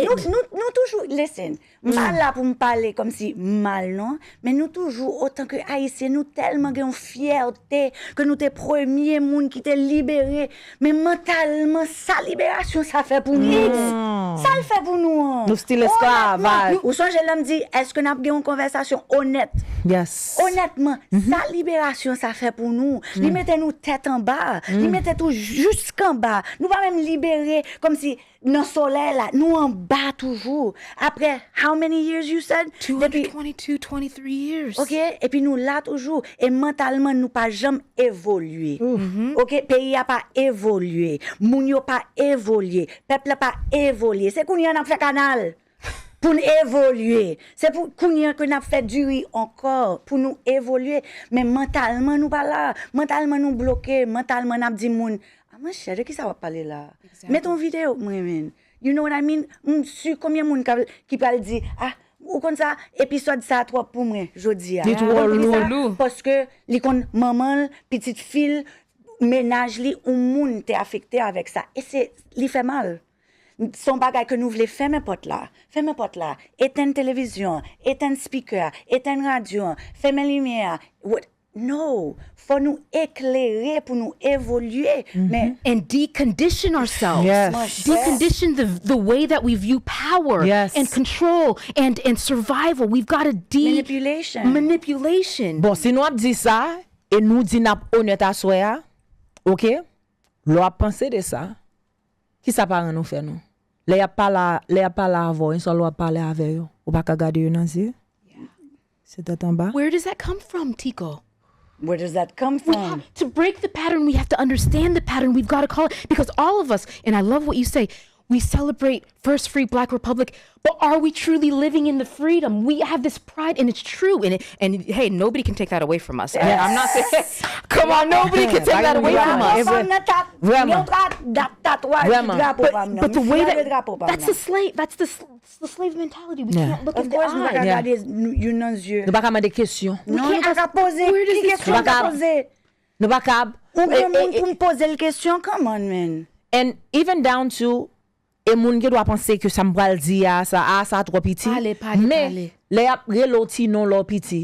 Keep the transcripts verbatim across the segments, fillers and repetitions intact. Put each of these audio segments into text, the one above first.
Nou, nou, nou toujou, listen, m pa la pou m pale kòmsi mal, non, men nou toujou, otan ke Ayisyen, nou tèlman gen yon fyète ke nou te premye moun ki te libere, men mantalman, sa liberasyon sa fè pou nou? Sa l fè pou nou an? Nou still esklavaj. Ou sonje lè m di, èske n ap gen yon konvèsasyon onèt? Yes. Onètman, sa liberasyon sa fè pou nou? Li mete nou tèt anba, li mete tou jiskanba. Nou pa menm libere, kòmsi nan solèy la, nou anba toujou. Apre, how many years you said? Depi twenty-two, twenty-three years. Ok, epi nou la toujou. E mantalman, nou pa janm evolye. Ok, peyi a pa evolye. Moun yo pa evolye. Pèp la pa evolye. Se kounye a n ap fè kanal pou n evolye. Se pou kounye a ke n ap fè diri ankò pou nou evolye. Men mantalman, nou pa la. Mantalman, nou bloke. Mantalman, n ap di moun, a monchè, de ki sa w ap pale la? Met yon videyo pou mwen, man. You know what I mean? M si konbyen moun ki pral di, ah, ou konn sa, episode sa twòp pou mwen jodi a. Li twò lou. Paske li konn manman l, pitit fi l, menaj li, yon moun te afekte avèk sa. E se, li fè mal. Se yon bagay ke nou vle fèmen pòt la. Fèmen pòt la. Etenn televizyon an, etenn spikè a, etenn radyo an, fèmen limyè a. What? No, fò nou eklere pou nou evolye. Men and decondition ourselves. Yes. Decondition the, the way that we view power Yes. and control and, and survival. We've got to de Manipulation. Manipulation. Bon, si nou ap di sa, e nou di n ap onèt aswè a, ok? Lè w ap panse de sa, ki sa paran nou fè nou? Lè y ap pale, lè y ap pale avè w, yon sèl w ap pale avè yo, ou pa ka gade yo nan zye? Se tèt anba. Where does that come from, Tico? Where does that come We from? Have to break the pattern. We have to understand the pattern. We've got to call it because all of us, and I love what you say, we celebrate First Free Black Republic, but are we truly living in the freedom? We have this pride, and it's true. And it, and hey, nobody can take that away from us. I, I'm not saying, come on, nobody can take that away from us. Vrèman. Vrèman. But, but the way that That's the slave. That's the, the slave mentality. We can't look Of in the course, nou pa ka eye. gade youn nan zye. Nou pa ka mande kesyon. Non, nou pa ka poze. Where does Ki this kesyon come ka from? Poze? Nou pa ka. Ou e- gen moun e- pou m poze l kesyon? Come on, man. And even down to, e moun gen dwa panse ke sa m pral di a, sa, a, sa twò piti. Pale, pale, Men, pale. Lè y ap rele w ti non lè w piti.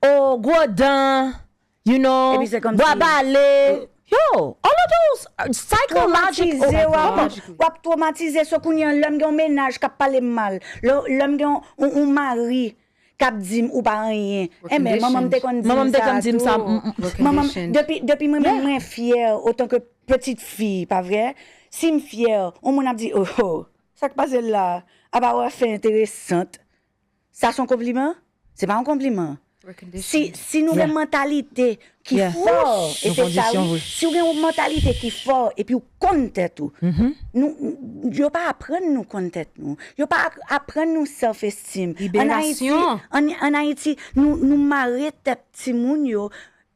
O, gwo dan, you know, Epi se kòmsi- bwa bale. Yo, all of those are psychological. Twomatize, w ap, Come on. w ap twomatize. So kounye an, lè m gen yon menaj k ap pale m mal, lè, lè m gen yon, yon, yon mari k ap di m ou pa anyen. Enben, manman m te konn di Manman m m te sa konn di m sa. tou. Mm, mm. We're Manman m, conditioned. depi, depi mwen menm mwen fyè, otan ke pitit fi, pa vre? Si m fyè, yon moun ap di, oh, oh, sa k pase la? Apa w ap fè enteresant? Sa se yon konpliman? Se pa yon konpliman. We're conditioned. Si, si nou gen mantalite ki Yeah. fò, e Yon se sa kondisyon wi, vre. Si w gen yon mantalite ki fò epi w konn tèt ou, nou, yo pa aprann nou konn tèt nou. Yo pa ak- aprann nou self esteem. An Ayiti, Liberasyon. an, an Ayiti, nou, nou mare tèt timoun yo,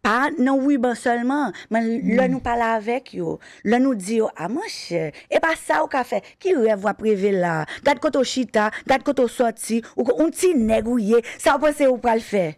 pa nan riban sèlman, men lè nou pale avèk yo, lè nou di yo, a monchè, e pa sa ou ka fè, ki rèv w ap reve la, gad kote w chita, gad kote w sòti, ou ko- yon ti nèg ou ye, sa w panse ou pral fè?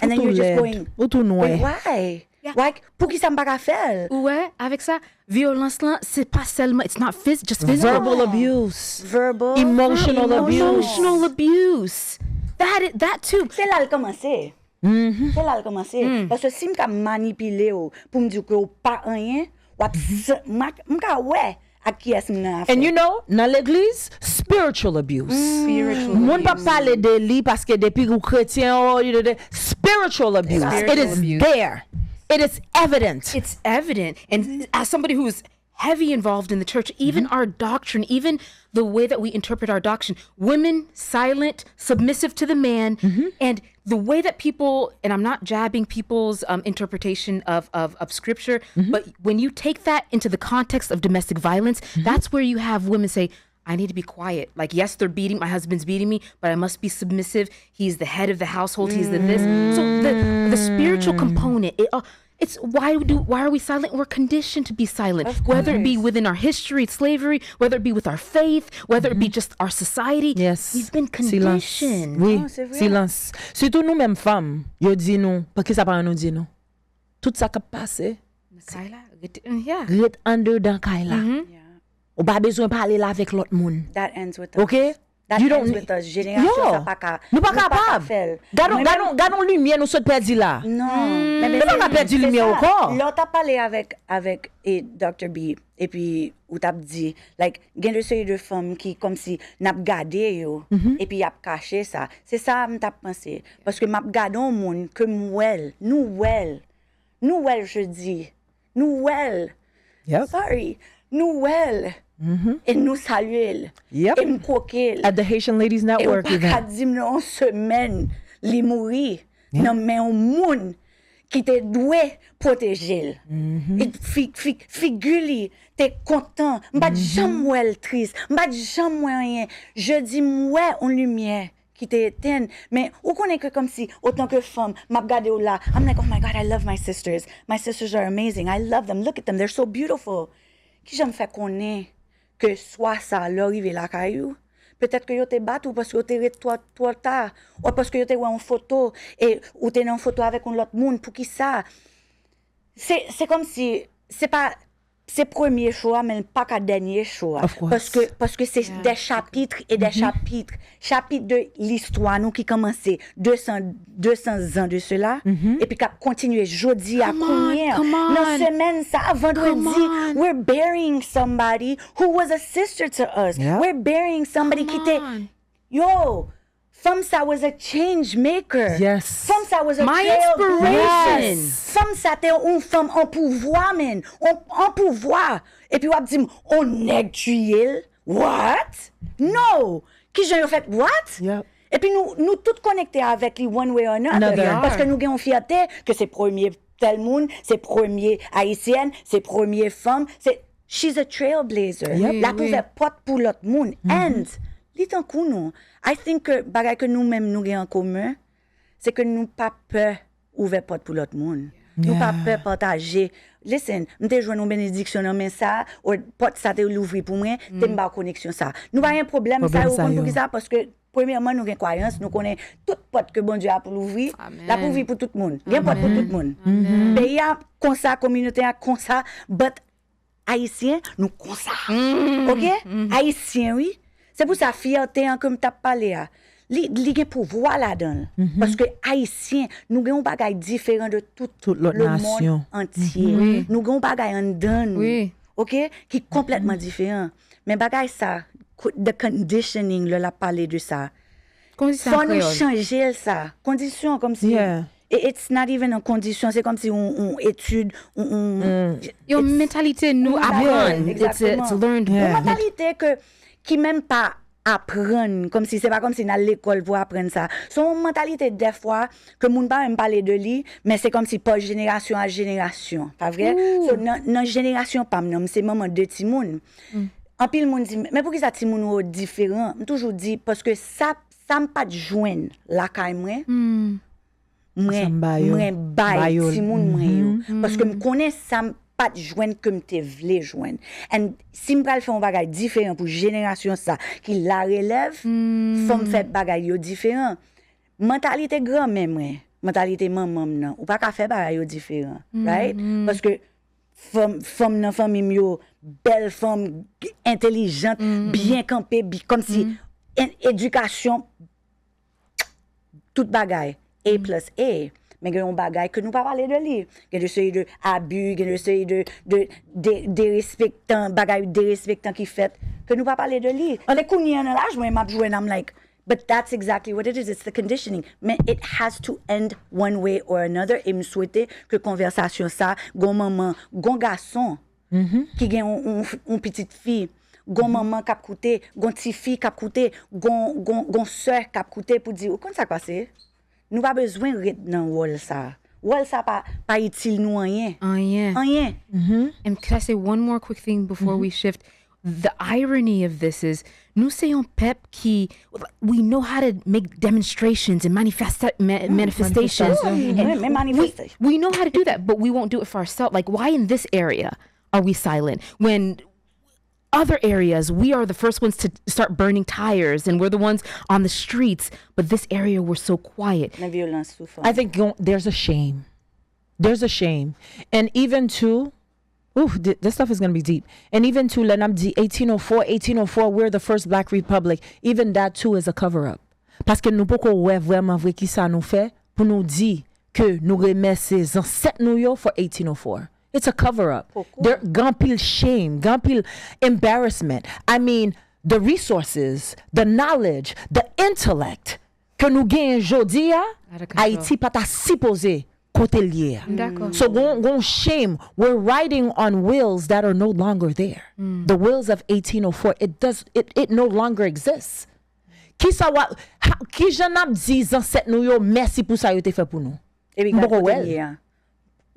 And then Ou tou you're just lèd. Going, Ou tou nwè. Why? Yeah. Why? Poukisa m pa ka fè l? Ou wè, avèk sa, vyolans lan, se pa sèlman, it's not phys, just physical. Verbal abuse. Verbal. Emotional abuse. Emotional abuse. That, is, that too. Se la l kòmanse. Se la l kòmanse. Paske si m ka manipile w pou m di w ke w pa anyen, w ap san- m ak- m ka wè ak kiyès m nan afè. And you know, nan legliz, spiritual abuse. Spiritual Moun p ap abuse. Pale de li paske depi ou kretyen, oh, you know, the spiritual abuse. It Spiritual is abuse. There. It is evident. It's evident. And as somebody who's heavy involved in the church, even our doctrine, even the way that we interpret our doctrine, women silent, submissive to the man, and the way that people, and I'm not jabbing people's um, interpretation of, of, of scripture, but when you take that into the context of domestic violence, that's where you have women say, I need to be quiet. Like, yes, they're beating, my husband's beating me, but I must be submissive. He's the head of the household. He's the this. So the, the spiritual component, it, uh, it's why do why are we silent? We're conditioned to be silent, whether it be within our history, it's slavery, whether it be with our faith, whether it be just our society. Yes. We've been Silence. Conditioned. Wi, Oh, c'est vrai. Silence. Sitou nou menm fanm, yo di nou, pa ki sa paran nou di nou? Tout sa k ap pase, Kay la, ret- mm, yeah. Ret andedan kay la. Ou pa bezwen pale la avèk lòt moun. That ends with Ok? That ends with us. Jenerasyon sa pa ka, nou pa kapab fè l. Gadon, gadon, gadon limyè nou sot pèdi la. Non, men nou pa ka pèdi limyè ankò. Lè w t ap pale avèk, avèk e, Doctor B, epi ou t ap di, like, gen de seri de fanm ki kòmsi n ap gade yo, epi y ap kache sa. Se sa m t ap panse. Paske m ap gade yon moun ke m wè l, nou wè l, nou wè l jodi, nou wè l. Sorry, nou wè l. E nou salye l. E m koke l. At the Haitian Ladies Network event. E ou pa ka di m nan yon semèn li mouri nan men yon moun ki te dwe pwoteje l. E fi, fi, figi li te kontan. M pa t janm wè l tris. M pa t janm wè anyen. Jodi m wè yon limyè ki te etenn. Men ou konnen ke kòmsi, otan ke fanm, m ap gade w la, I'm like, "Oh my God, I love my sisters. My sisters are amazing. I love them. Look at them. They're so beautiful." Kijan m fè konnen ke swa sa, lè w rive lakay ou, petèt ke yo te bat ou paske yo te ret twò, twò ta, ou paske yo te wè yon foto e ou te nan yon foto avèk yon lòt moun. Poukisa? Se, se kòmsi, se pa se premye cho a, men l pa ka dènye cho a. Paske, paske se des chapitres et des chapitres. Chapit de listwa nou ki kòmanse de san, de san zan de sela, epi k ap kontinye jodi a, kounye a, nan semèn sa, vandredi, we're burying somebody who was a sister to us. We're burying somebody ki te, yo, fanm sa was a change maker. Fanm sa was a trailblazer. Fanm sa te yon fanm an pouvwa, men. An, an pouvwa. Epi w ap di m, on nèg tiye l. What? No! Kijan yo fèt? What? Epi nou, nou tout konekte avèk li one way or another. Paske nou gen yon fyète ke se premye tèl moun, se premye ayisyèn, se premye fanm, se, she's a trailblazer. L ap ouvè pòt pou lòt moun. And li tankou nou. I think ke bagay ke nou menm nou gen an komen, se ke nou pa pè ouvè pòt pou lòt moun. Nou pa pè pataje. Listen, m te jwenn yon benediksyon nan men sa, ou pòt sa te louvri pou mwen, te m ba w koneksyon sa. Nou pa gen pwoblèm sa yo, ou konn poukisa? Paske, premyèman, nou gen kwayans, nou konnen tout pòt ke Bondye ap louvri, l ap ouvri pou tout moun. Gen pòt pou tout moun. Peyi a konsa, kominote a konsa, but Ayisyen, nou konsa. Oke? Ayisyen, wi. Se pou sa, fyète an ke m t ap pale a, li, li gen pouvwa ladan l. Paske Ayisyen, nou gen yon bagay diferan de tout lemonn antye. Nou gen yon bagay anndan nou, oke, ki konplètman diferan. Men bagay sa, ko-, the conditioning, lè l ap pale de sa, fò nou chanje l sa. Kondisyon, kòmsi, i-, it's not even a kondisyon, se kòmsi yon, yon etid, yon, yon, yon mentalite nou aprann. It's, it's learned. Yon mentalite ke, ki menm pa aprann, kòmsi, se pa kòmsi n al lekòl pou aprann sa. Se yon mantalite dèfwa ke moun pa menm pale de li, men se kòmsi pa jenerasyon a jenerasyon, pa vre? So, nan, nan jenerasyon pa m nan, m se manman de timoun. Anpil moun di m, "Men poukisa timoun ou yo diferan?" M toujou di, paske sa, sa m pa t jwenn lakay mwen, mwen, mwen bay timoun mwen yo. Paske m konnen sa m pa t jwenn ke m te vle jwenn. And si m pral fè yon bagay diferan pou jenerasyon sa ki larelèv, fò m fè bagay yo diferan. Mantalite granmè mwen, mantalite manman m nan, ou pa ka fè bagay yo diferan, right? Paske fanm, fanm nan fanmi m yo, bèl fanm, entèlijant, byen kanpe, bi-, kòmsi en-, edikasyon, tout bagay, A plus A. Men gen yon bagay ke nou pa pale de li. Gen de seri de abi, gen de seri de, de, de, derespektan, bagay derespektan ki fèt, ke nou pa pale de li. Se kounye a nan laj mwen, m ap jwenn, I'm like, but that's exactly what it is. It's the conditioning. Men it has to end one way or another. E m swete ke konvèsasyon sa, gon manman, gon gason, ki gen yon, yon, yon pitit fi, gon manman k ap koute, gon tifi k ap koute, gon, gon, gon sè k ap koute pou di, ou konn sa k pase? Nou pa bezwen ret nan wòl sa. Wòl sa pa, pa itil nou anyen. Anyen. Anyen. And can I say one more quick thing before we shift? The irony of this is, nou se yon pèp ki, we know how to make demonstrations and manifesta- ma- manifestations. Wi, men, men We, manifeste. We know how to do that, but we won't do it for ourselves. Like, why in this area are we silent when other areas, we are the first ones to start burning tires and we're the ones on the streets, but this area, we're so quiet? Nan vyolans sou fanm. I think gon- there's a shame. There's a shame. And even too, Ooh, th- this stuff is going to be deep. And even to lè n ap di eighteen oh four, eighteen oh four, we're the first black republic. Even that too is a cover up. Paske nou poko wè vrèman vre ki sa nou fè pou nou di ke nou remèsye zansèt nou yo for eighteen oh four. It's a cover up. Gen anpil shame, gen anpil embarrassment. I mean, the resources, the knowledge, the intellect ke nou genyen jodi a, Ayiti pa ta sipoze kote l ye a. So gon, gon shame. We're riding on wheels that are no longer there. The wheels of eighteen oh four, it does it, it no longer exists. Kisa wa, ha, kijan n ap di zansèt nou yo mèsi pou sa yo te fè pou nou? M poko wè l.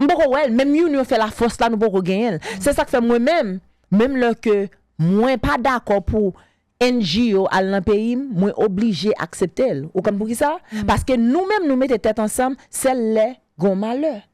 M poko wè l. Menm youn yo fè lafòs la, nou poko genyen l. Se sa k fè mwen menm, menm lè ke mwen pa dakò pou N G O al nan peyi m, mwen oblije aksepte l. Ou konn poukisa? Paske nou menm nou mete tèt ansanm, sèl lè gon malè.